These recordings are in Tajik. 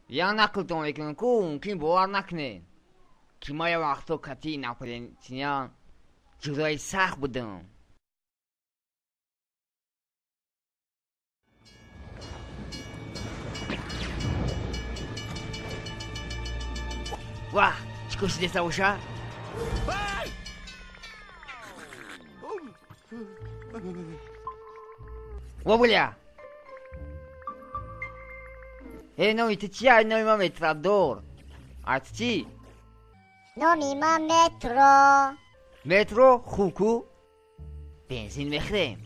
Я нақлтон мекунам, ку мумкин бовар накунед, ки ма як вақто кати инопланетян ҷураи сахт будам. Вах, чӣ кушидеса боша? Во бля! Э, номи ту чия? Номи ман Метродор. А ту чӣ? Номи ман Метро. Метро хуб ку? Бензин мехӯрем.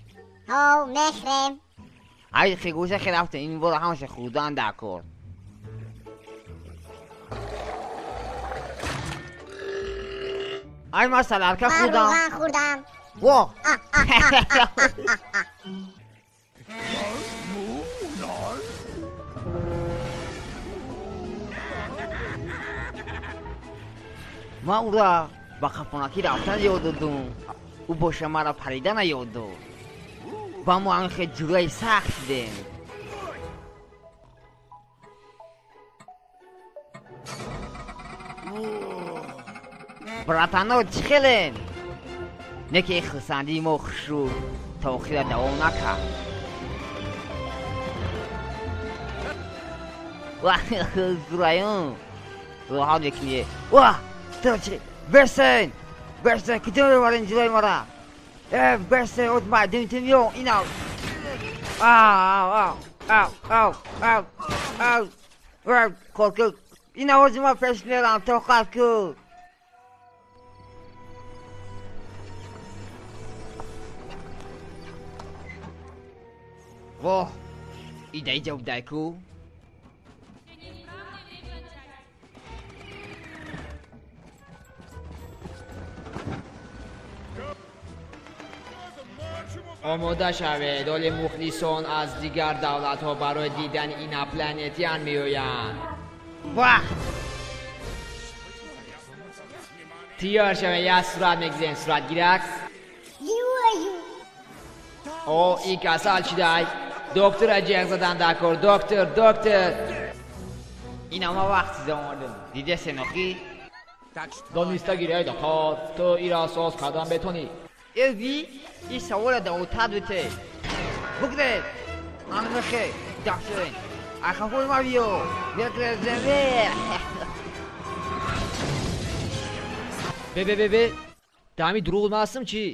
Ҳов, мехӯрем. Ай хегӯша хе рафтем, ин бора ҳамаша хӯрдан дар кор. Ай ман саларка Ман хӯрдам. рӯған хӯрдам. Во! Ман ӯра ба қафонакӣ рафтан ёд додум. Ӯ боша маро паридана ёд дод. Ба мо анхе ҷураи сахт шудем. Братано, чӣ хелен? Не ки хурсандии мо хушрӯ то охира давом накард. Зураюн роҳат мекунӣ. Ва ту чӣ? Берсен, Берсен, куҷо мебарен ҷилои мара? Э, Берсен, от мардум ту миё инав. Ау, ау, ау, ау, ау, ау, ау, корку. Ина ҳози ма пеш мерам, тоқат ку. Воҳ, ида иҷа будай ку. Омода шавед, оли мухлисон аз дигар давлатҳо барои дидани инопланетян меоянд. Вах! Тиёр шавед, як сурат мегирем, суратгирак. Ю-ю. О, ин касал шидай. Доктора ҷеғ задан дар кор. Доктор, доктор. Ина ма вақт чиза омадам. Дидесе нохӣ? Дониста гирай дақат, ту ира соз кардан бетонӣ. Э, ви, ин савола давотар бите. Бугред, анмехе, дафшен. Ахафои ма биё. Бегреземе. Бе, бе, бе, бе. Дами дурӯғ мастам чӣ?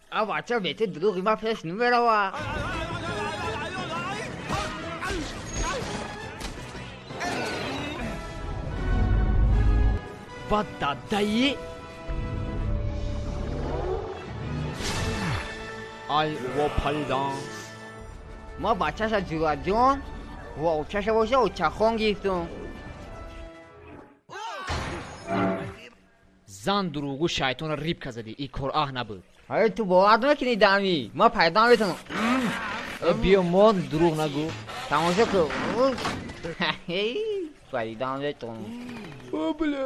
А бача бете дурӯғи ма пеш намерава. Ва дадаи? Ай во паридан. Ма бачаша ҷураҷон ва очаша боша очахон гирифтум. Зан дурӯғу шайтонро рибка задӣ, ин кор аҳ набуд. Ай ту бовар намекунӣ дами. Ма пайдо наметавонам. Э, биё мон, дурӯғ нагӯ. Тамошо кун. Пайдо наметавонам. О, бля.